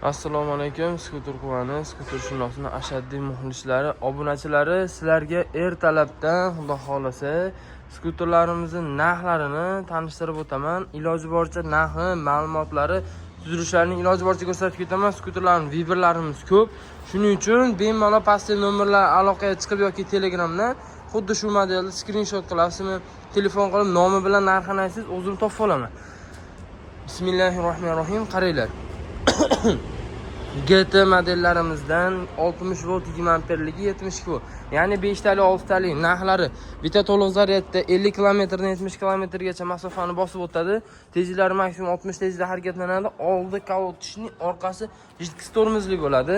Assalomu alaykum, Skuter Quvani, skuter shunosini ashaddiy muxlislari, obunachilari, sizlarga ertalabdan, Xudo xohlasa, skuterlarimizni narxlarini tanishtirib o'taman. Iloji boricha narxi, ma'lumotlari, tuzilishlarini iloji boricha ko'rsatib ketaman. Skuterlarni выбор larimiz ko'p. Shuning uchun bemalol pastdagi nomerlar aloqaga chiqib yoki Telegramdan xuddi shu modelni skrinshot qilasizmi, telefon qilib nomi bilan narxini aytsangiz, o'zim topib olaman. Bismillahirrohmanirrohim. Qaranglar. GT modellarimizdan 60 volt 20 amperligi, 72 volt. Ya'ni 5 tali, 6 tali narxlari bitta to'liq zaryadda 50 kilometrdan 70 kilometrgacha masofani bosib o'tadi. Tezliklari maksimum 60 tezlikda harakatlanadi. Oldi колодочный, orqasi жидкость tormozli bo'ladi.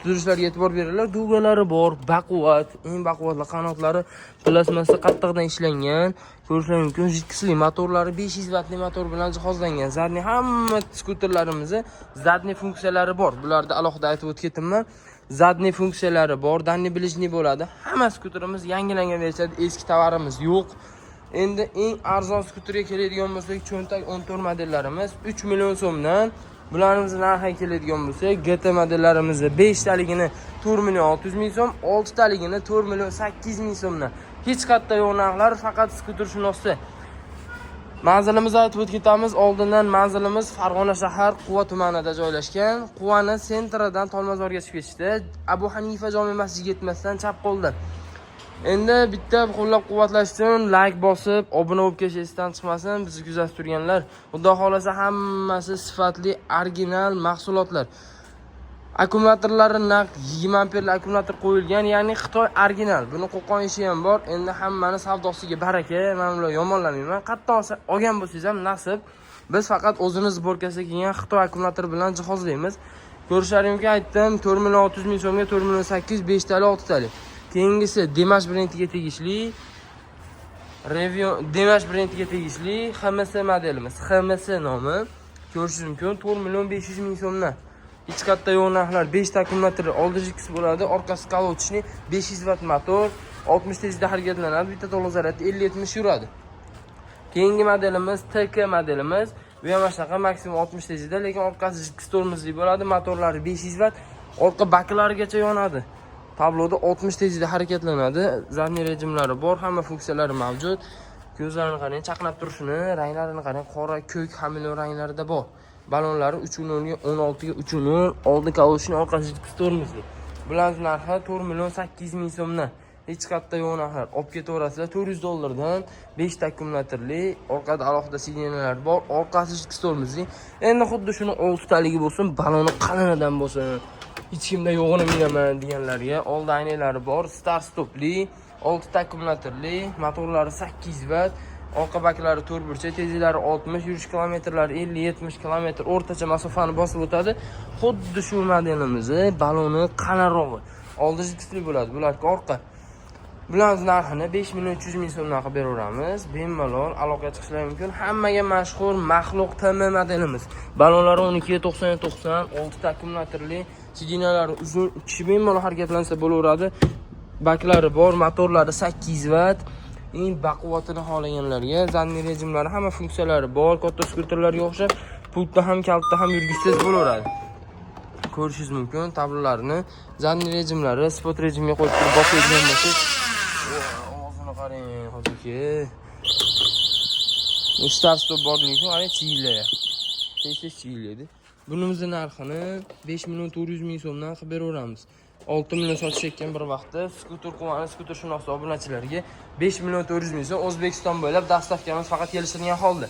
Tuzilishlarga e'tibor beringlar. Дуга lari bor, baquvvat, eng baquvvatli qanotlari plastmassa qattiqdan ishlangan. Ko'rishlar mumkin. Жидкость li motorlari 500 vattli motor bilan jihozlangan. Задний, hamma skuterlarimizni задний funksiyalari bor. Bularni alohida aytib o'tib ketibman. Задний funksiyalari bor, дальний, ближний bo'ladi. Hamma skuterimiz yangilangan versiyada, eski tovarimiz yo'q. Endi eng arzon skuterga keladigan bo'lsak, cho'ntak 14 modellarimiz 3 million so'mdan. Bularimizni narxiga keladigan bo'lsak, GT modellarimizni 5 taligini 4 million 600 ming so'm, 6 taligini 4 million 800 ming so'mdan. Hech qayerda yo'q narxlar, faqat skuter shunosda. Manzilimizni aytib o'tib ketamiz. Oldindan manzilimiz Farg'ona shahar, Quva tumanida joylashgan. Quvani центр idan Tolmazorga chiqib ketishdi. Abu Hanifa jome masjidiga yetmasdan chap qo'lda. Endi bitta qo'llab-quvvatlash uchun layk bosib, obuna bo'lib ketish esdan chiqmasin. Bizni kuzatib turganlar. Xudo xohlasa, hammasi sifatli original mahsulotlar. Akkumulyatorlari naq 20 amperli akkumulyator qo'yilgan, ya'ni Xitoy original. Buni Qo'qon ishi ham bor. Endi hammani savdosiga baraka. Men ular yomonlamayman. Qayerdan olgan bo'lsangiz ham nasib. Biz faqat o'zini сборка si kelgan Xitoy akkumulyatori bilan jihozlaymiz. Ko'rishlaring mumkin, aytdim, 4 million 600 ming so'mga 4 million 800, 5 tali, 6 tali. Keyingisi Dimash brendiga tegishli Revio, Dimash brendiga tegishli HMS modelimiz. HMS nomi. Ko'rishingiz mumkin, 4 million 500 ming so'mdan. Hech qayerda yo'q narxlar. 5 ta akkumulyator oldi жидкость bo'ladi, orqasi колодочный, 500 vatt motor, 60 tezlikda harakatlanadi, bitta to'liq zaryadda 50-70 yuradi. Keyingi modelimiz TK modelimiz. Bu ham mana shunaqa maksimum 60 tezlikda, lekin orqasi жидкость tormozli bo'ladi, motorlari 500 vatt, orqa baklarigacha yonadi. Tabloda 60 tezlikda harakatlanadi. Задний rejimlari bor, hamma funksiyalari mavjud. Ko'zlarini qarang, chaqnab turishini, ranglarini qarang, qora, ko'k, xameleon ranglarida bor. Balonlari 3.0 ga 16 ga 3.0, oldi колодочный, orqasi жидкость tormozli. Bularning narxi 4 million 800 ming so'mdan. Hech qayerda yo'q narxlar. Olib ketaverasizlar 400 dollardan, 5 ta akkumulyatorli, orqada alohida сиденья lar bor, orqasi жидкость tormozli. Endi xuddi shuni 6 taligi bo'lsin, baloni qalinidan bo'lsin. Hech kimda yo'g'ini minaman deganlarga oldi aynaklari bor, start stopli, 6 ta akkumulyatorli, motorlari 800 vatt, orqa baklari 4 burchak, tezliklari 60, yurish kilometrlari 50-70 kilometr o'rtacha masofani bosib o'tadi. Xuddi shu modelimizni baloni qalinrog'i. Oldi жидкость li bo'ladi, bularga orqa. Bularning narxini 5 million 300 ming so'mdan qilib beraveramiz. Bemalol aloqaga chiqishlari mumkin. Hammaga mashhur Maxluq TM modelimiz. Balonlari 12 90 90, 6 ta akkumulyatorli, сиденья lari uzun, kishi bemalol harakatlansa bo'laveradi. Baklari bor, motorlari 800 vatt. Eng baquvvatini xohlaganlarga задний rejimlari, hamma funksiyalari bor. Katta skuterlarga o'xshab pultda ham, kalitda ham yurgizsangiz bo'laveradi. Ko'rishingiz mumkin tablolarni, задний rejimlari, sport rejimga qo'yib turib bosadigan bo'lsangiz, ovozini qarang, hozirgi. Start stop borligi uchun qarang, chiyillayapti. Tez tez chiyillaydi. Bunimizni narxini 5 million 400 ming so'mdan qilib beraveramiz. 6 million sotishayotgan bir vaqtda skuter Quvani, skuter shunosi obunachilarga 5 million 400 ming so'm, O'zbekiston bo'ylab доставка miz, faqat kelishilgan holda.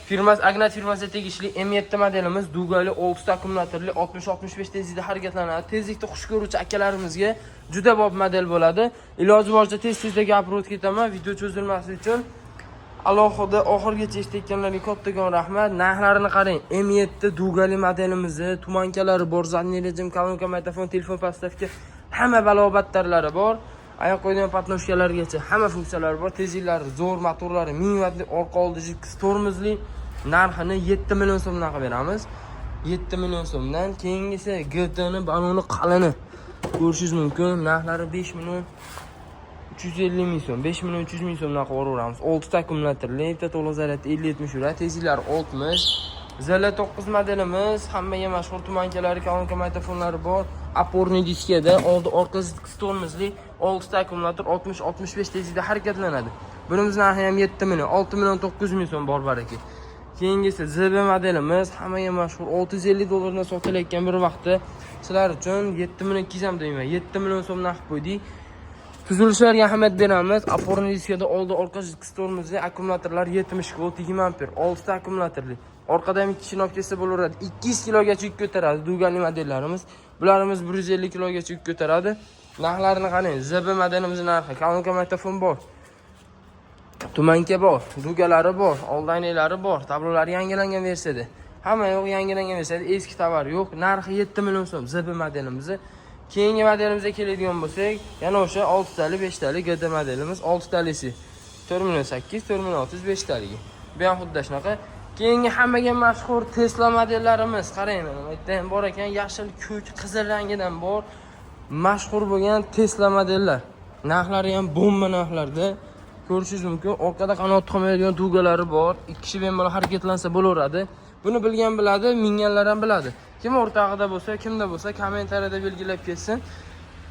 Firmasi Agnat firmasiga tegishli M7 modelimiz, дуга li, 6 ta akkumulyatorli, 60-65 tezlikda harakatlanadi. Tezlikni xush ko'ruvchi akalarimizga juda bob model bo'ladi. Iloji boricha tez-tezda gapirib o'tib ketaman, video cho'zilmasi uchun. Alohida oxirigacha eshitayotganlarga kattakon rahmat. Narxlarini qarang. M7 дуга li modelimizni туманка lari bor, задний rejim, kolonka, magnitofon, telefon подставка, hamma balo-battarlari bor. Oyoq qo'yadigan подножка largacha hamma funksiyalari bor. Tezliklari zo'r, motorlari 1000 vattli, orqa oldi жидкость tormozli. Narxini 7 million so'mdan qilib beramiz. 7 million so'mdan. Keyingisi GT ni baloni qalini. Ko'rishingiz mumkin. Narxlari 5 million 350 ming so'm, 5 million 300 ming so'mdan qilib yuboramiz. 6 ta akkumulyatorli, bitta to'liq zaryadda 50-70 yuradi, tezliklari 60. ZL9 modelimiz hammaga mashhur, туманка lari, kolonka, magnitofonlari bor. Опорный diskada, oldi orqa tormozli, 6 ta akkumulyator, 60-65 tezlikda harakatlanadi. Bunimiz narxi ham 7 million, 6 million 900 ming so'm bor, baraka. Keyingisi ZB modelimiz hammaga mashhur, 650 dollardan sotilayotgan bir vaqtda sizlar uchun 7 million 200 ham deyman. 7 million so'm narx qo'ydik. Tuzilishlarga ahamiyat beramiz. Опорный diskada, oldi orqa tormozli, akkumulyatorlar 70 volt 20 amper, 6 ta akkumulyatorli. Orqada ham ikki kishini olib kelsa bo'laveradi. 200 kilogacha yuk ko'taradi дуга li modellarimiz. Bularimiz 150 kilogacha yuk ko'taradi. Narxlarini qarang. ZB modelimiz narxi, kolonka, magnitofon bor. Туманка bor, дуга lari bor, old oynalari bor, tablolari yangilangan versiyada. Hamma yo'q yangilangan versiyada, eski tovar yo'q. Narxi 7 million so'm ZB modelimizni. Keyingi modelimizga keladigan bo'lsak, yana o'sha 6 tali, 5 tali GD modelimiz, 6 talisi 4 million 8, 4 million 605 taligi. Bu ham xuddi shunaqa. Keyingi hammaga mashhur Tesla modellarimiz, qarang, mana bu yerda ham bor ekan, yashil, ko'k, qizil rangidan bor. Mashhur bo'lgan Tesla modellar. Narxlari ham bomba narxlarda. Ko'rishingiz mumkin. Orqada qanot tuxmaydigan дуга lari bor. Ikki kishi bemalol harakatlansa bo'laveradi. Buni bilgan biladi, minganlar ham biladi. Kim o'rtog'ida bo'lsa, kimda bo'lsa, kommentariyada belgilab ketsin.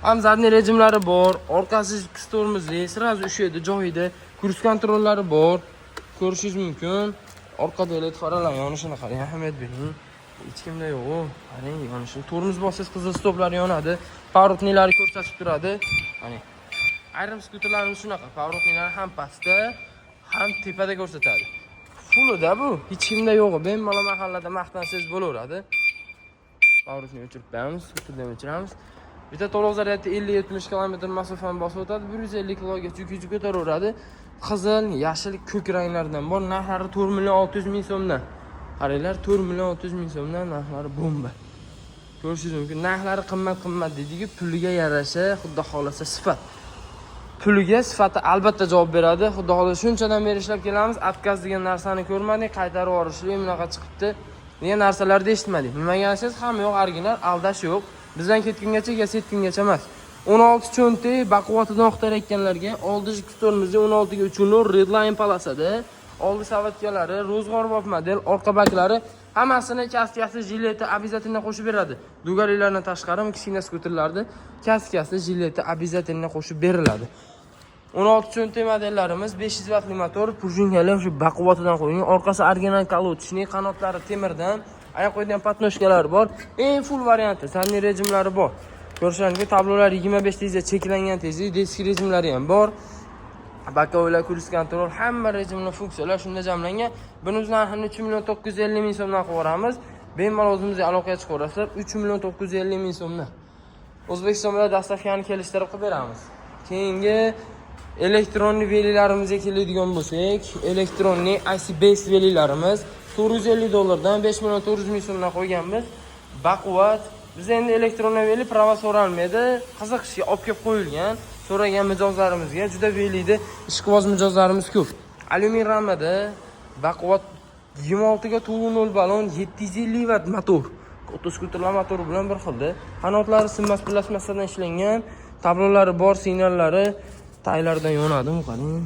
Ham задний rejimlari bor, orqasi tormozli, сразу ushlaydi joyida. Круиз контроль lari bor. Ko'rishingiz mumkin. Orqada led faralar yonishini qarang, ahamiyat bering. Hech kimda yo'q. U. Qarang, yonishini. Tormoz bossangiz qizil stoplar yonadi. Поворотник lari ko'rsatib turadi. Qarang. Ayrim skuterlarimiz shunaqa, поворотник lari ham pastda, ham tepada ko'rsatadi. Full-da bu. Hech kimda yo'q. Bemalol mahallada maqtansangiz bo'laveradi. Поворотник o'chirib qo'yamiz, skuterni ham o'chiramiz. Bitta to'liq zaryadda 50-70 km masofani bosib o'tadi, 150 kilogacha yuk ko'taraveradi. Qizil, yashil, ko'k ranglardan bor. Narxlari 4 million 600 ming so'mdan. Qaranglar, 4 million 600 ming so'mdan, narxlari bomba. Ko'rishingiz mumkin. Narxlari qimmat qimmat deydiku, puliga yarasha, xudo xohlasa, sifat. Puliga sifati albatta javob beradi. Xudo xohlasa, shunchadan beri ishlab kelamiz. Отказ degan narsani ko'rmadik, qaytarib yuborishlik bunaqa chiqibdi degan narsalarni eshitmadik. Nimaga desangiz, hamma yoq original, aldash yo'q. Bizdan ketgungacha, egasi yetgungacha emas. 16 cho'ntak baquvvatidan axtarayotganlarga oldi kutormizda 16 ga 3 nol Redline полоса da oldi саватка lari, ro'zg'orbop model, orqa baklari hammasini kaskasi, jileti обязательно qo'shib beradi. Дуга lilardan tashqari kichkina skuterlarda kaskasi, jileti обязательно qo'shib beriladi. 16 cho'ntak modellarimiz, 500 vatli motor, пружинка li, shu baquvvatidan qo'yilgan, orqasi original колодочный, qanotlari temirdan, oyoq qo'yadigan подножка lari bor. Eng full varianti, задний rejimlari bor. Ko'rishlaringiz, tablolar 25 tezda cheklangan tezlik, disk rejimlari ham bor. Боковой lar, круиз контроль, hamma rejimli funksiyalar shunda jamlangan. Buni biz narxini 3 million 950 ming so'mdan qilib yuboramiz. Bemalol o'zimizga aloqaga chiqaverasizlar. 3 million 950 ming so'mdan. O'zbekiston bilan доставка ni kelishtirib qilib beramiz. Keyingi электронный velilarimizga keladigan bo'lsak, электронный IC Best velilarimiz 450 dollardan, 5 million 400 ming so'mdan qo'yganmiz. Baquvvat. Biz endi электронный veli права so'ralmaydi. Qiziqishga olib kelib qo'yilgan. So'ragan mijozlarimizga, juda velida ishqiboz mijozlarimiz ko'p. Alyumin ramada, baquvvat, 26 ga 4.0 balon, 750 vatt motor. Katta skuterlar motori bilan bir xilda. Qanotlari sinmas plastmassadan ishlangan, tablolari bor, signallari taylaridan yonadi, qarang.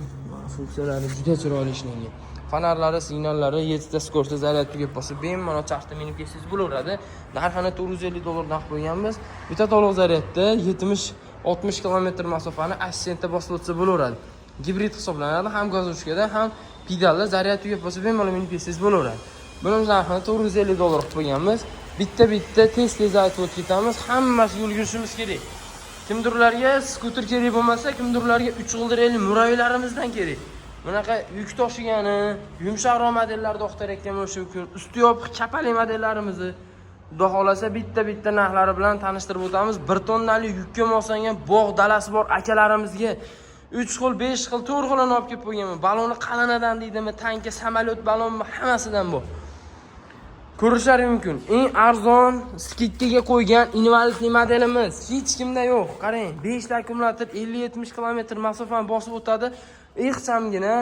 Funksiyalari juda chiroyli ishlangan. Fonarlari, signallari, 7 ta скорость, zaryad tugab qolsa, bemalol charxda minib ketsangiz bo'laveradi. Narxini 450 dollardan qilib qo'yganmiz. Bitta to'liq zaryadda 70-60 km masofani assistentda bosib o'tsa bo'laveradi. Gibrid hisoblanadi, ham газушка da, ham pedalda, zaryad tugab qolsa, bemalol minib ketsangiz bo'laveradi. Buni narxini 450 dollar qilib qo'yganmiz. Bitta-bitta tez-tez aytib o'tib ketamiz. Hammasiga ulgurishimiz kerak. Kimdirlarga skuter kerak bo'lmasa, kimdirlarga 3 g'ildirakli muravilarimizdan kerak. Bunaqa yuk toshigani, yumshoqroq modellarda axtarayotgan bo'lishi mumkin. Usti yopiq chapali modellarimizni Xudo xohlasa, bitta-bitta narxlari bilan tanishtirib o'tamiz. 1 tonnali yukka moslangan bog' dalasi bor akalarimizga 3 xil, 5 xil, 4 xilini olib kelib qo'yganman. Baloni qalinidan deydimi, tanka, samolyot balonmi, hammasidan bor. Ko'rishlari mumkin. Eng arzon скидка ga qo'ygan инвалидный modelimiz hech kimda yo'q. Qarang, 5 ta akkumulyator, 50-70 km masofani bosib o'tadi. Ixchamgina,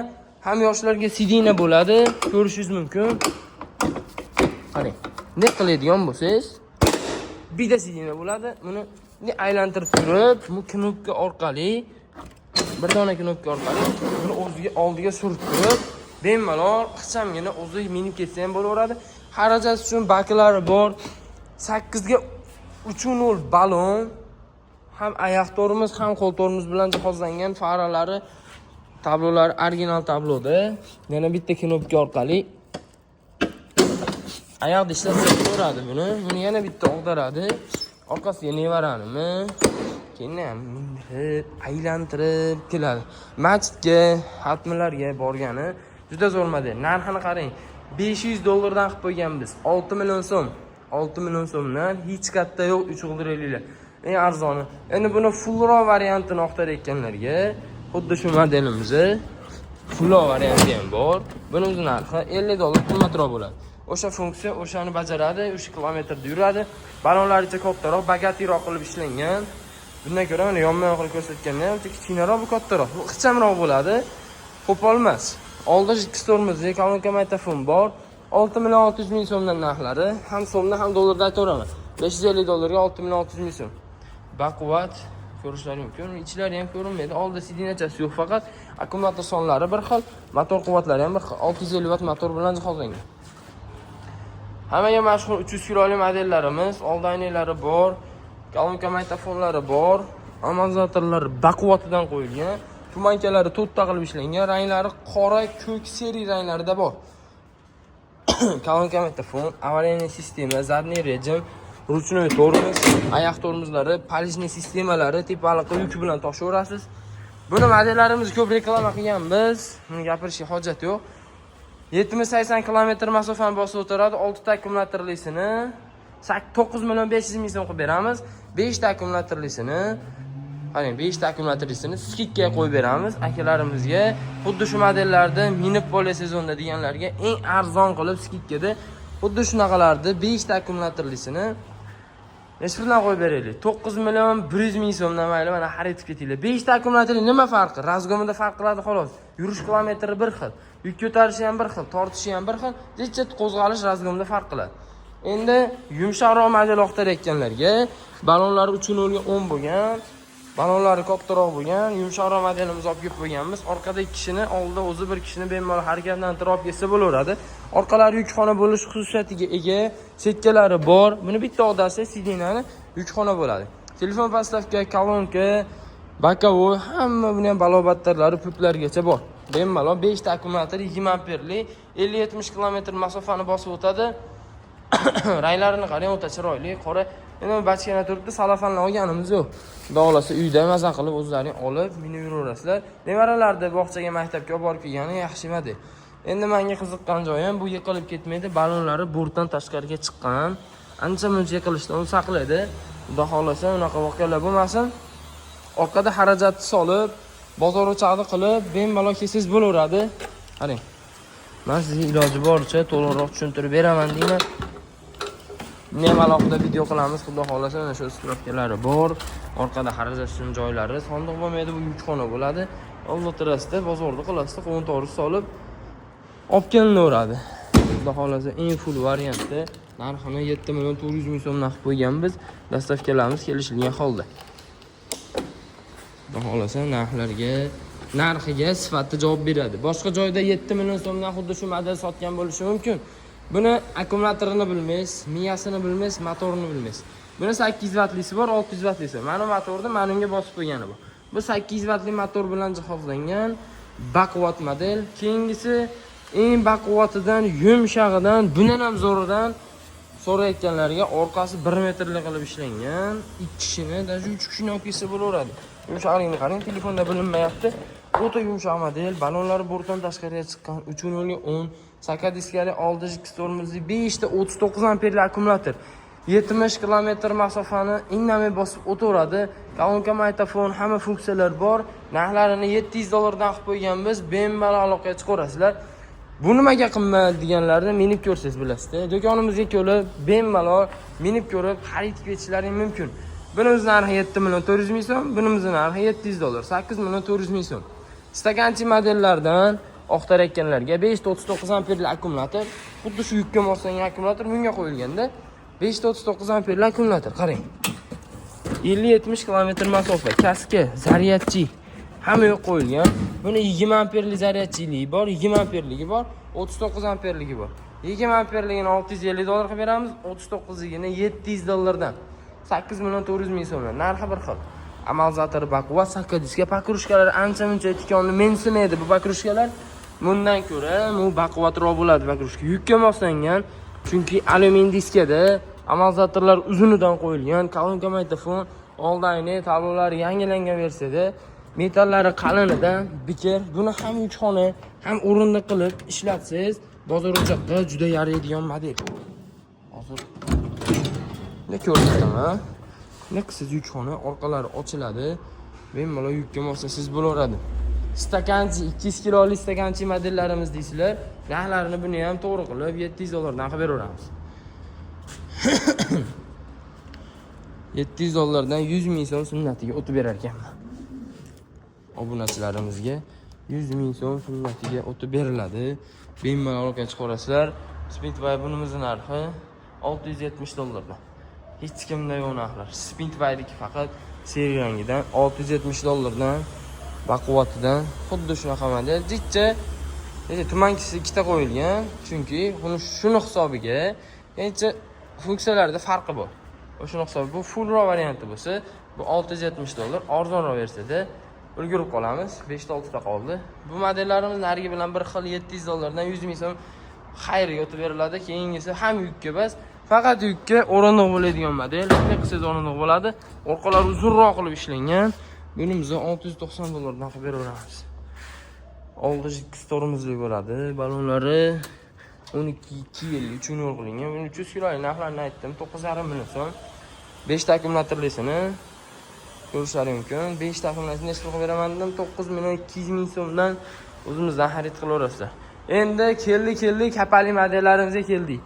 ham yoshlarga сиденье bo'ladi. Ko'rishingiz mumkin. Qarang. Ne qiladigan bo'lsangiz, bitta сиденье bo'ladi. Buni ne aylantirib turib, bu knopka orqali, bir dona knopka orqali buni o'ziga oldiga surib turib, bemalol ixchamgina o'zi minib ketsa ham bo'laveradi. Xarajat uchun baklari bor. 8 ga 3.0 balon, ham oyoq tormoz, ham qo'l tormoz bilan jihozlangan, faralari, tablolari original tabloda. Yana bitta knopka orqali oyoqda ishlatsa ko'radi buni. Buni yana bitta og'daradi. Orqasiga nevaranimi keyin ham mindirib, aylantirib keladi. Masjidga, xatmlarga borgani juda zo'r model. Narxini qarang. 500 dollardan qilib qo'yganmiz. 6 million so'm. 6 million so'mdan hech qayerda yo'q 3 g'ildiraklilar. Eng arzoni. Endi buni fullroq variantini axtarayotganlarga xuddi shu modelimizni fullroq varianti ham bor. Buni o'zi narxi 50 dollar qimmatroq bo'ladi. O'sha funksiya o'shani bajaradi, o'sha kilometrda yuradi. Balonlaricha kattaroq, богатый roq qilib ishlangan. Bundan ko'ra mana yonma-yon qilib ko'rsatganda ham kichkinaroq, bu kattaroq. Bu ixchamroq bo'ladi. Qo'pol emas. Oldi ikki tormozli, kolonka, magnitofon bor. 6 million 600 ming so'mdan narxlari. Ham so'mda, ham dollarda aytaveraman. 550 dollarga 6 million 600 ming so'm. Baquvvat ko'rishlari mumkin. Ichlari ham ko'rinmaydi. Oldi сиденья chasi yo'q faqat. Akkumulyator sonlari bir xil, motor quvvatlari ham bir xil. 650 vatt motor bilan jihozlangan. Hammaga mashhur 300 kiloli modellarimiz, oldi oynaklari bor, kolonka, magnitofonlari bor, amortizatorlari baquvvatidan qo'yilgan, туманка lari to'rtta qilib ishlangan, ranglari qora, ko'k, серый ranglarida bor. Kolonka, magnitofon, аварийный система, задний режим, ручной tormoz, oyoq tormozlari, поличный sistemalari, tepaliqqa yuk bilan toshaverasiz. Buni modellarimizni ko'p reklama qilganmiz, buni gapirishga hojat yo'q. 70-80 kilometr masofani bosib o'tiradi. 6 ta akkumulyatorlisini 9 million 500 ming so'm qilib beramiz. 5 ta akkumulyatorlisini, qarang, 5 ta akkumulyatorlisini скидка ga qo'yib beramiz akalarimizga. Xuddi shu modellarda minib поле sezonda deganlarga eng arzon qilib скидка da xuddi shunaqalarni 5 ta akkumulyatorlisini nechi puldan qo'yib beraylik? 9 million 100 ming so'mdan, mayli, mana xarid qilib ketinglar. 5 ta akkumulyatorning nima farqi? Разгон ida farq qiladi xolos. Yurish kilometri bir xil, yuk ko'tarishi ham bir xil, tortishi ham bir xil, necha qo'zg'alish разгон da farq qiladi. Endi yumshoqroq model axtarayotganlarga balonlari 3.0 ga 10 bo'lgan, balonlari kattaroq bo'lgan, yumshoqroq modelimizni olib kelib qo'yganmiz. Orqada ikki kishini, oldida o'zi bir kishini bemalol harakatlantirib olib kelsa bo'laveradi. Orqalari yukxona bo'lish xususiyatiga ega, сетка lari bor. Buni bitta og'darsa сиденье ni yukxona bo'ladi. Telefon подставка, kolonka, боковой, hamma buni ham balobattarlari pultlargacha bor. Bemalol 5 ta akkumulyator, 20 amperli, 50-70 kilometr masofani bosib o'tadi. Ranglarini qarang, o'ta chiroyli, qora. Endi bachkana turibdi, salafanlar olganimiz yo'q. Xudo xohlasa uyda maza qilib o'zlaring olib minib yuraverasizlar. Nevaralarni bog'chaga, maktabga olib borib kelgani yaxshi model. Endi menga qiziqqan joyi ham bu yiqilib ketmaydi, balonlari bortdan tashqariga chiqqan. Ancha muncha yiqilishdan uni saqlaydi. Xudo xohlasa unaqa voqealar bo'lmasin. Orqada xarajatni solib, bozor o'chog'ini qilib, bemalol kelsangiz bo'laveradi. Qarang. Men sizga iloji boricha to'liqroq tushuntirib beraman deyman. Buni ham alohida video qilamiz, xudo xohlasa. Mana shu справка lari bor. Orqada xarajat uchun joylari, sandiq bo'lmaydi, bu yukxona bo'ladi. Oldi o'tirasizda, bozorda qilasizda, qo'ntori solib olib kelinaveradi. Xudo xohlasa eng full variantda narxini 7 million 400 ming so'mdan qilib qo'yganmiz. Доставка larimiz kelishilgan holda. Xudo xohlasa narxlarga, narxiga sifatda javob beradi. Boshqa joyda 7 million so'mdan xuddi shu model sotgan bo'lishi mumkin. Buni akkumulyatorini bilmaysiz, miyasini bilmaysiz, motorini bilmaysiz. Buni 800 vattlisi bor, 600 vattlisi. Mana motorni mana unga bosib qo'ygani bu. Bu 800 vatli motor bilan jihozlangan baquvvat model. Keyingisi eng baquvvatidan, yumshog'idan, bundan ham zo'ridan so'rayotganlarga orqasi 1 metrli qilib ishlangan. 2 kishini, даже 3 kishini olib kelsa bo'laveradi. Yumshoqligini qarang, telefonda bilinmayapti. O'ta yumshoq model, balonlari bortdan tashqariga chiqqan, 3.0 10, saka diskali, oldi ikki tormozli, 5 ta 39 amperli akkumulyator. 70 kilometr masofani indamay bosib o'taveradi. Kolonka, magnitofon, hamma funksiyalar bor. Narxlarini 700 dollardan qilib qo'yganmiz. Bemalol aloqaga chiqaverasizlar. Bu nimaga qimmat deganlarni minib ko'rsangiz bilasizda. Do'konimizga kelib, bemalol minib ko'rib, xarid qilib ketishlaring mumkin. Bunimiz narxi 7 million 400 ming so'm, bunimiz narxi 700 dollar, 8 million 400 ming so'm. Стаканчик modellardan axtarayotganlarga 5 ta 39 amperli akkumulyator, xuddi shu yukka moslangan akkumulyator bunga qo'yilganda 5 ta 39 amperli akkumulyator, qarang. 50-70 kilometr masofa, kaska, зарядчик, hamma yoq qo'yilgan. Buni 20 amperli зарядчик ligi bor, 20 amperligi bor, 39 amperligi bor. 20 amperligini 650 dollar qilib beramiz, 39ligini 700 dollardan. 8 million 400 ming so'mdan. Narxi bir xil. Amortizatori baquvvat, sakkiz diska, покрышка lar ancha muncha tikonni mensimaydi bu покрышка lar. Bundan ko'ra bu baquvvatroq bo'ladi покрышка. Yukka moslangan, chunki alyumin diskada amortizatorlar uzunidan qo'yilgan, kolonka, magnitofon, oldi ayna, tablolari yangilangan versiyada, metallari qalinidan bekor. Buni ham yukxona, ham o'rindiq qilib ishlatsangiz, bozor o'choqqa juda yaraydigan model. Hozir ne ko'rsataman. Ne qilsangiz yukxona orqalari ochiladi. Bemalol yukka moslasangiz bo'laveradi. Стаканчик, 200 kiloli стаканчик modellarimiz deysizlar. Narxlarini buni ham to'g'ri qilib 700 dollardan qilib beraveramiz. 700 dollardan 100 ming so'm sunnatiga o'tib berar ekanman. Obunachilarimizga 100 ming so'm sunnatiga o'tib beriladi. Bemalol orqaga chiqarasizlar. Speedway bunimizni narxi 670 dollardan. Hech kimda yo'q narxlar. Speedwayniki faqat серый rangidan 670 dollardan, baquvvatidan xuddi shunaqa model. Jichcha necha tumankisi ikkita qo'yilgan, chunki buni shuni hisobiga necha funksiyalarda farqi bor. O'shani hisobi bu fullroq varianti bo'lsa, bu 670 dollar, arzonroq versiyada ulgurib qolamiz. 5 ta 6 ta qoldi. Bu modellarimiz narigi bilan bir xil, 700 dollardan 100 ming so'm xayrga o'tib beriladi. Keyingisi ham yukka bas, faqat yukka o'rindiq bo'ladigan model. Bunday qilsangiz o'rindiq bo'ladi. Orqalari uzunroq qilib ishlangan. Buni biz 690 dollardan qilib beraveramiz. Oldi ikki tormozli bo'ladi. Balonlari 12 250 uchun yo'l qilingan. Buni 300 kilolik narxlarini aytdim. 9,5 million so'm. 5 ta akkumulyatorlisini ko'rishlari mumkin. 5 ta akkumulyatorni necha pul qilib beraman dedim. 9 million 200 ming so'mdan o'zimizdan xarid qilaverasizlar. Endi keldi, keldik, kapali modellarimizga keldik.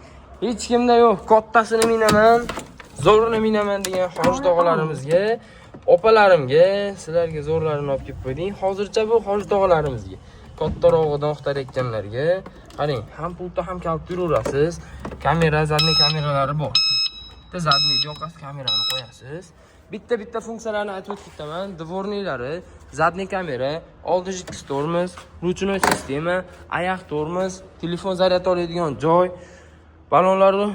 Hech kimda yo'q. Kattasini minaman, zo'rini minaman degan hoji tog'alarimizga, opalarimga, sizlarga zo'rlarini olib kelib qo'ydik. Hozircha bu hoji tog'alarimizga, kattarog'idan axtarayotganlarga qarang, ham pultda, ham kalit yuraverasiz. Kamera, задний kameralari bor. Bitta задний yoqasi kamerani qo'yasiz. Bitta bitta funksiyalarni aytib o'tib ketaman. Дворник lari, задний kamera, oldi жидкость tormoz, ручной sistema, oyoq tormoz, telefon zaryad oladigan joy, balonlarni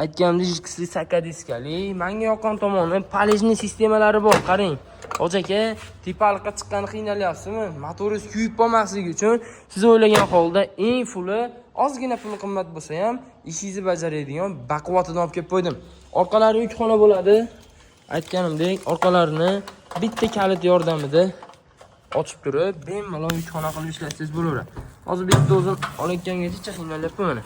aytganimdek жидкость li, sakka diskali. Menga yoqqan tomoni полыжный sistemalari bor. Qarang. Hoji aka, tepalikqa chiqqani qiynalyapsizmi? Motoringiz kuyib qolmasligi uchun siz o'ylagan holda eng fuli, ozgina puli qimmat bo'lsa ham ishingizni bajaradigan baquvvatidan olib kelib qo'ydim. Orqalari yukxona bo'ladi. Aytganimdek, orqalarini bitta kalit yordamida ochib turib, bemalol yukxona qilib ishlatsangiz bo'laveradi. Hozir bitta o'zim olayotgangacha qiynalyapman mana.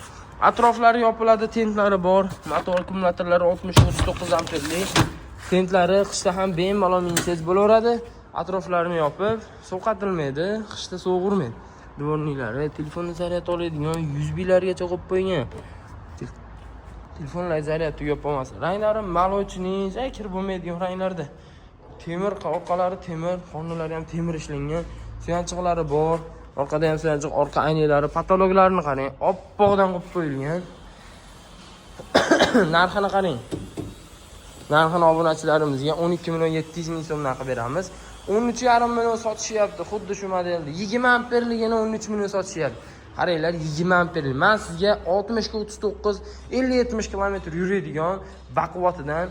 Atroflari yopiladi, tentlari bor. Motor akkumulyatorlari 60-39 amperli. Tentlari qishda ham bemalol minsangiz bo'laveradi. Atroflarini yopib, sovqatilmaydi, qishda sovuq urmaydi. Дворник lari, telefonni zaryad oladigan USB largacha qo'yib qo'ygan. Telefonlar zaryad tugab qolmasin. Ranglari молочный, kir bo'lmaydigan ranglarda. Temir orqalari temir, xonalari ham temir ishlangan. Suyanchiqlari bor. Orqada ham suyanchiq, orqa aynalari, потолок larini qarang, oppoqdan qilib qo'yilgan. Narxini qarang. Narxini obunachilarimizga 12 million 700 ming so'mdan qilib beramiz. 13,5 million sotishyapti xuddi shu modelni. 20 amperligini 13 million sotishyapti. Qaranglar, 20 amperli. Men sizga 60 ga 39, 50-70 kilometr yuradigan baquvvatidan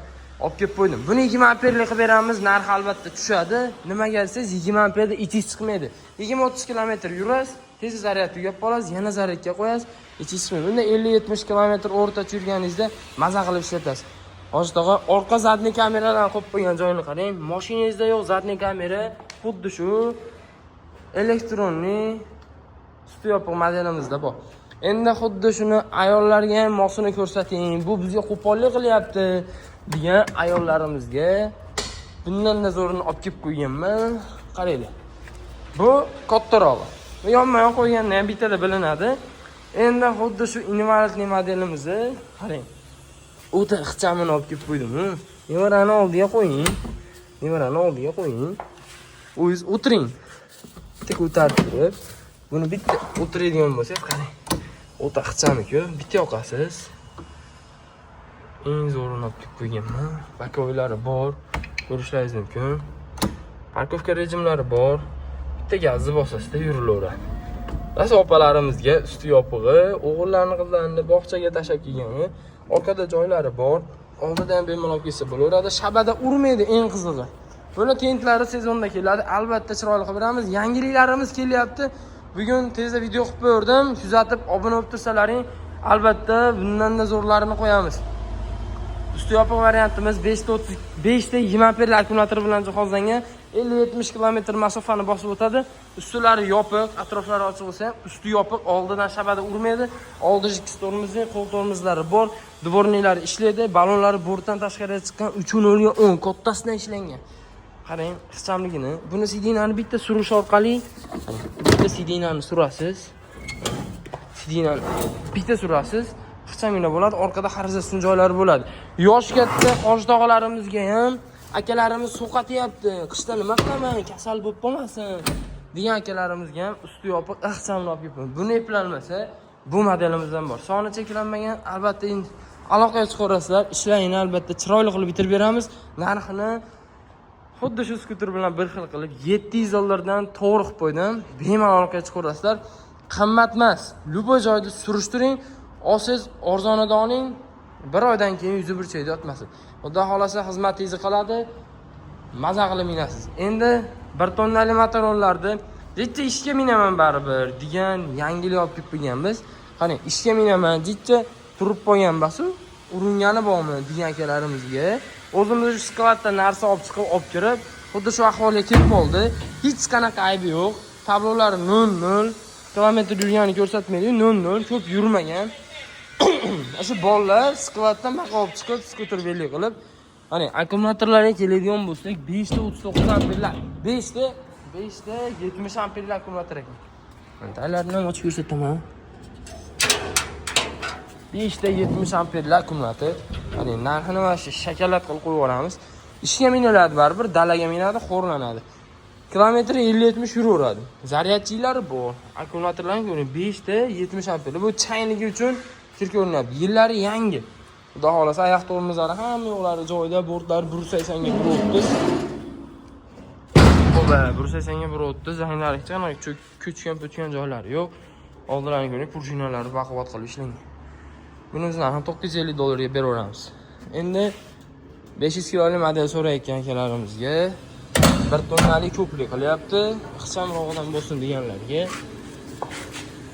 olib kelib qo'ydim. Buni 20 amperli qilib beramiz, narxi albatta tushadi. Nimaga desangiz, 20 amperda ichingiz chiqmaydi. 20-30 kilometr yurasiz, tez zaryad tugab qolasiz, yana zaryadga qo'yasiz, ichingiz chiqmaydi. Bunda 50-70 kilometr o'rtacha yurganingizda maza qilib ishlatasiz. Hoji tog'a, orqa задний kameralarni qo'yib qo'ygan joyini qarang. Mashinangizda yo'q задний kamera, xuddi shu электронный suti yopiq modelimizda bor. Endi xuddi shuni ayollarga ham mosini ko'rsating. Bu bizga qo'pollik qilyapti degan ayollarimizga bundan-da zo'rini olib kelib qo'yganman. Qaranglar. Bu kattarog'i. Bu yonma-yon qo'yganda ham bittada bilinadi. Endi xuddi shu инвалидный modelimizni qarang. O'ta ixchamini olib kelib qo'ydim. Nevarani oldiga qo'ying. Nevarani oldiga qo'ying. O'zingiz o'tiring. Bitta ko'tarib turib, buni bitta o'tiradigan bo'lsangiz, qarang. O'ta ixchamiku, bitta yoqasiz. Eng zo'rini olib kelib qo'yganman. Боковой lari bor. Ko'rishlaringiz mumkin. Парковка rejimlari bor. Bitta gazni bosasizda yurilaveradi. Rosa opalarimizga usti yopig'i, o'g'illarni, qizlarni bog'chaga tashlab kelgani, orqada joylari bor. Oldida ham bemalol olib kelsa bo'laveradi. Shabada urmaydi, eng qizig'i. Buni tentlari sezonda keladi. Albatta chiroyli qilib beramiz. Yangiliklarimiz kelyapti. Bugun tezda video qilib qo'yardim. Kuzatib, obuna bo'lib tursalaring, albatta bundan-da zo'rlarini qo'yamiz. Usti yopiq variantimiz 5.35 ta 20 amperli akkumulyator bilan jihozlangan. 50-70 km masofani bosib o'tadi. Ustilari yopiq, atroflari ochiq bo'lsa ham usti yopiq, oldidan shabada urmaydi. Oldi ikkisi tormozi, qo'l tormozlari bor, дворник lari ishlaydi, ballonlari bortdan tashqariga chiqqan 3.0 ga 10 kattasidan ishlangan. Qarang, ixchamligini. Buni сиденье ni bitta surish orqali, bitta сиденье ni surasiz. Сиденье ni bitta surasiz, ixchamgina bo'ladi, orqada xarajatsin joylari bo'ladi. Yosh katta qosh tog'alarimizga ham akalarimiz so'qatyapti. Qishda nima qilaman, kasal bo'lib qolmasin degan akalarimizga ham usti yopiq ixchamni olib kelib, buni eplanmasa, bu modelimizdan bor. Soni cheklanmagan, albatta endi aloqaga chiqaverasizlar. Ishlaringni albatta chiroyli qilib bitirib beramiz. Narxini xuddi shu skuter bilan bir xil qilib 700 dollardan to'g'ri qilib qo'ydim. Bemalol aloqaga chiqaverasizlar. Qimmat emas. Любой joyda surishtiring, olsangiz arzonida oling, bir oydan keyin yuzi burchakda yotmasin. Xudo xohlasa, xizmatingizni qiladi. Maza qilib minasiz. Endi 1 tonnali motorollarni jicha ishga minaman baribir degan yangilik olib kelib qo'yganmiz. Qani, ishga minaman, jicha turib qolgan basu, uringani bormi degan akalarimizga o'zimiz shu skladdan narsa olib chiqib olib kirib, xuddi shu ahvolga kelib qoldi. Hech qanaqa aybi yo'q. Tablolari 0.0, kilometr yurganini ko'rsatmaydi, 0.0, ko'p yurmagan. Shu bolalar skladdan maqa olib chiqib, skuter belgi qilib, hani akkumulyatorlarga keladigan bo'lsak, 5 ta 39 amperlar, 5 ta 5 ta 70 amperli akkumulyator ekan. Mana ham ochib ko'rsataman. 5 ta 70 amperli akkumulyator. Hani narxini mana shu shokolad qilib qo'yib yuboramiz. Ishga miniladi baribir, dalaga minadi, xo'rlanadi. Kilometri 50-70 yuraveradi. Зарядчик lari bor. Akkumulyatorlarni ko'ring, 5 ta 70 amperli. Bu changligi uchun kir ko'rinyapti. Yillari yangi. Xudo xohlasa, oyoq tormozlari hamma yo'qlari joyida, bortlari 180 ga 130. Xo'p, 180 ga 130, zanglari hech qanaqa ko'chgan po'chgan joylari yo'q. Oldilarini ko'ring, prujinalari baquvvat qilib ishlangan. Buni biz narxini 950 dollarga beraveramiz. Endi 500 kiloli model so'rayotgan akalarimizga, 1 tonnalik ko'plik qilyapti, ixchamrog'idan bo'lsin deganlarga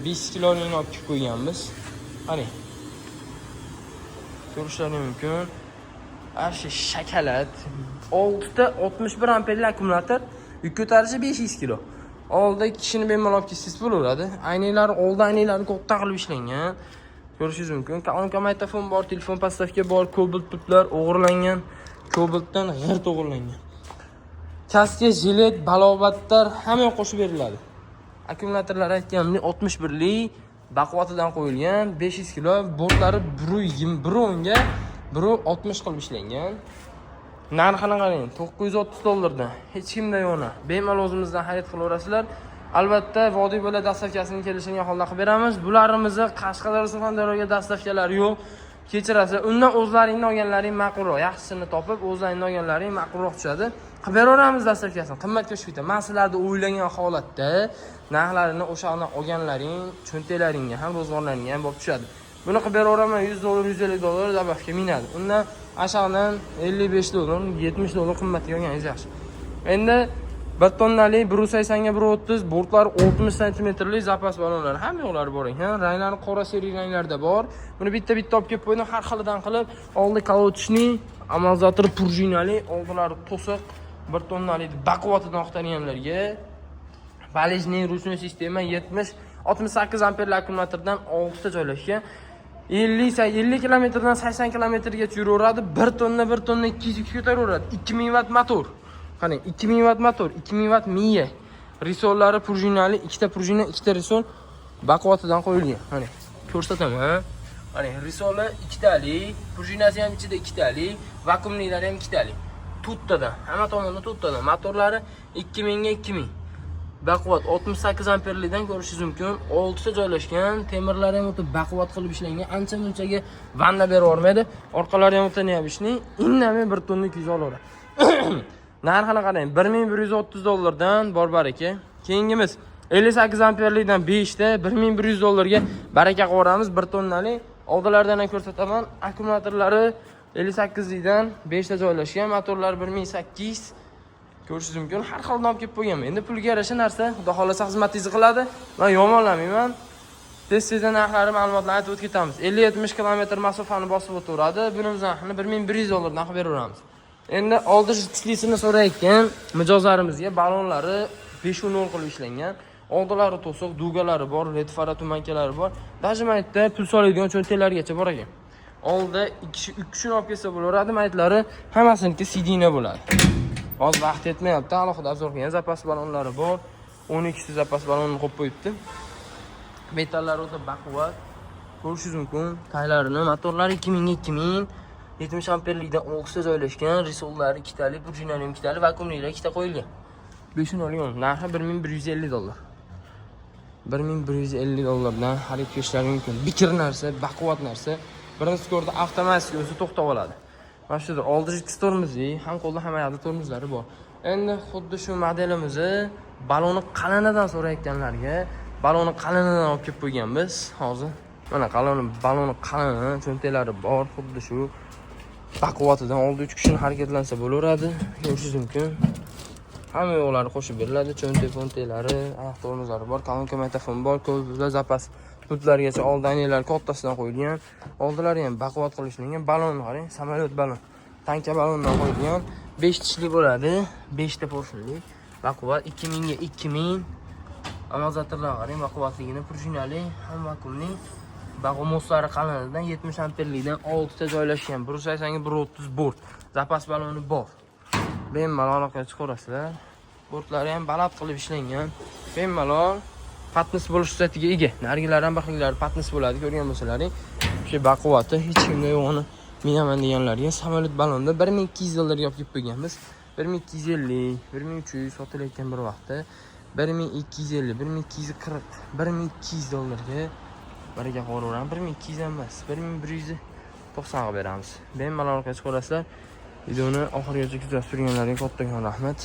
5 kilolini olib kelib qo'yganmiz. Qarang. Ko'rishlaring mumkin. Ana shu shokolad 6 ta 61 amperli akkumulyator, yuk ko'tarishi 500 kilo. Oldi kishini bemalol olib kelsangiz bo'laveradi. Aynaklari, oldi aynaklari katta qilib ishlangan. Ko'rishingiz mumkin. Kolonka, magnitofon bor, telefon подставка bor, Kobalt pultlar o'g'irlangan. Kobaltdan g'irt o'g'irlangan. Kaska, jilet, balobatlar hamma yoq qo'shib beriladi. Akkumulyatorlar aytganimdek 61 lik baquvvatidan qo'yilgan, 500 kilo, bortlari 1.10 ga 1.60 qilib ishlangan. Narxini qarang, 930 dollardan. Hech kimda yo'q. Bemalol o'zimizdan xarid qilaverasizlar. Albatta, vodiy bo'ylab доставка sini kelishgan holda qilib beramiz. Bularimizni Qashqadaryo, Surxondaryoga доставка lari yo'q. Kechirasizlar. Undan o'zlaringni olganlaring ma'qulroq. Yaxshisini topib, o'zlaringni olganlaring ma'qulroq tushadi. Qilib beraveramiz доставка sini. Qimmatga tushib ketadi. Man sizlarni o'ylagan holatda narxlarini o'sha olganlaring cho'ntaklaringga ham, ro'zg'orlaringga ham bo'lib tushadi. Buni qilib beraveraman, 100 dollar, 150 dollar добавка minadi. Undan ashog'idan 55 dollar, 70 dollar qimmatga olganingiz yaxshi. Endi 1 tonnalik 180 ga 130, bortlari 60 santimetrlik, zapas ballonlar, hamma yo'qlari bor ekan. Ranglari qora серый ranglarda bor. Buni bitta-bitta olib kelib qo'ydim, har xilidan qilib. Oldi колодочный, amortizator prujinali, oldilari to'siq, 1 tonnalik baquvvatidan oqtarganlarga валежный ручной система 70 68 amperli akkumulyatordan 6 ta joylashgan. 50 50 kilometrdan 80 kilometrgacha yuraveradi. 1 tonna, 1 tonna 200 yuk ko'taraveradi. 2000 vatt motor. Qarang, 2000 vatt motor, 2000 vatt miya. Resorlari prujinali, ikkita prujina, ikkita resor baquvvatidan qo'yilgan. Mana ko'rsataman. Qarang, resorlar ikkitalik, prujinasi ham ichida ikkitalik, vakuumliklari ham ikkitalik. To'rttadan, hamma tomonda to'rttadan. Motorlari 2000 ga 2000. Baquvvat 68 amperlidan ko'rishingiz mumkin. 6 ta joylashgan, temirlari ham o'ta baquvvat qilib ishlangan. Ancha munchaga vanna berib yubormaydi. Orqalari ham o'ta необычный. Indamay 1 tonna 200 olaveradi. Narxini qarang, 1130 dollardan bor, baraka. Keyingimiz 58 amperlikdan 5 ta 1100 dollarga baraka qilib yuboramiz, 1 tonnalik. Oldilaridan ham ko'rsataman. Akkumulyatorlari 58 likdan 5 ta joylashgan, motorlari 1800, ko'rishingiz mumkin. Har xildan olib kelib qo'yganman. Endi pulga yarasha narsa, Xudo xohlasa, xizmatingizni qiladi. Men yomonlamayman. Tez tezdan narxlari, ma'lumotlarni aytib o'tib ketamiz. 50-70 kilometr masofani bosib o'taveradi. Buni narxini 1100 dollardan qilib beraveramiz. Endi oldi kuchlisini so'rayotgan mijozlarimizga balonlari 5.0 qilib ishlangan. Oldilari to'siq, дуга lari bor, led fara туманка lari bor. Даже maytda pul soladigan cho'ntaklargacha bor ekan. Oldida 2 kishi, 3 kishini olib kelsa bo'laveradi, maytlari hammasiniki сиденье bo'ladi. Hozir vaqt yetmayapti, alohida обзор qilgan, запас balonlari bor. 12 ta запас balonni qo'yib qo'yibdi. Metallari o'ta baquvvat. Ko'rishingiz mumkin. Taylarini, motorlari 2000 ga 2000, 70 amperlikdan 6 ta joylashgan, risollari ikkitali, пружина li ikkitali, vakuumliklar ikkita qo'yilgan. 5.0, narxi 1150 dollar. 1150 dollardan xarid qilishlari mumkin. Bikir narsa, baquvvat narsa. Birinchi ko'rda avtomatik o'zi to'xtab oladi. Mana shudir. Oldi ikkita tormozli, ham qo'lda, ham oyoqda tormozlari bor. Endi xuddi shu modelimizni baloni qalinidan so'rayotganlarga baloni qalinidan olib kelib qo'yganmiz. Hozir mana qalini, baloni qalini, cho'ntaklari bor, xuddi shu baquvvatidan oldi 3 kishini harakatlansa bo'laveradi. Ko'rishingiz mumkin. Hamma yo'qlari qo'shib beriladi. Cho'ntak po'ntaklari, oyoq tormozlari bor, kolonka, magnitofon bor, ko'zlar, запас pultlargacha, oldi oynalar kattasidan qo'yilgan. Oldilari ham baquvvat qilib ishlangan. Balonni qarang, samolyot balon. Tanka balondan qo'yilgan. 5 tishli bo'ladi, 5 ta поршень li. Baquvvat, 2000 ga 2000. Amortizatorlar qarang, baquvvatligini, пружина li, ham vakuumli. Мост lari qalinidan, 70 amperlikdan 6 ta joylashgan. 180 ga 130 bort. Запас baloni bor. Bemalol aloqaga chiqaverasizlar. Bortlari ham baland qilib ishlangan. Bemalol patnis bo'lish xususiyatiga ega. Narigilar ham, bir xillari patnis bo'ladi, ko'rgan bo'lsalaring. O'sha baquvvati hech kimda yo'g'ini minaman deganlarga samolyot balonda 1200 dollarga olib kelib qo'yganmiz. 1250, 1300 sotilayotgan bir vaqtda 1250, 1240, 1200 dollarga baraka qo'raveramiz. 1200 ham emas, 1190 qilib beramiz. Bemalol aloqaga chiqaverasizlar. Videoni oxirigacha kuzatib turganlarga kattakon rahmat.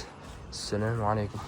Assalomu alaykum.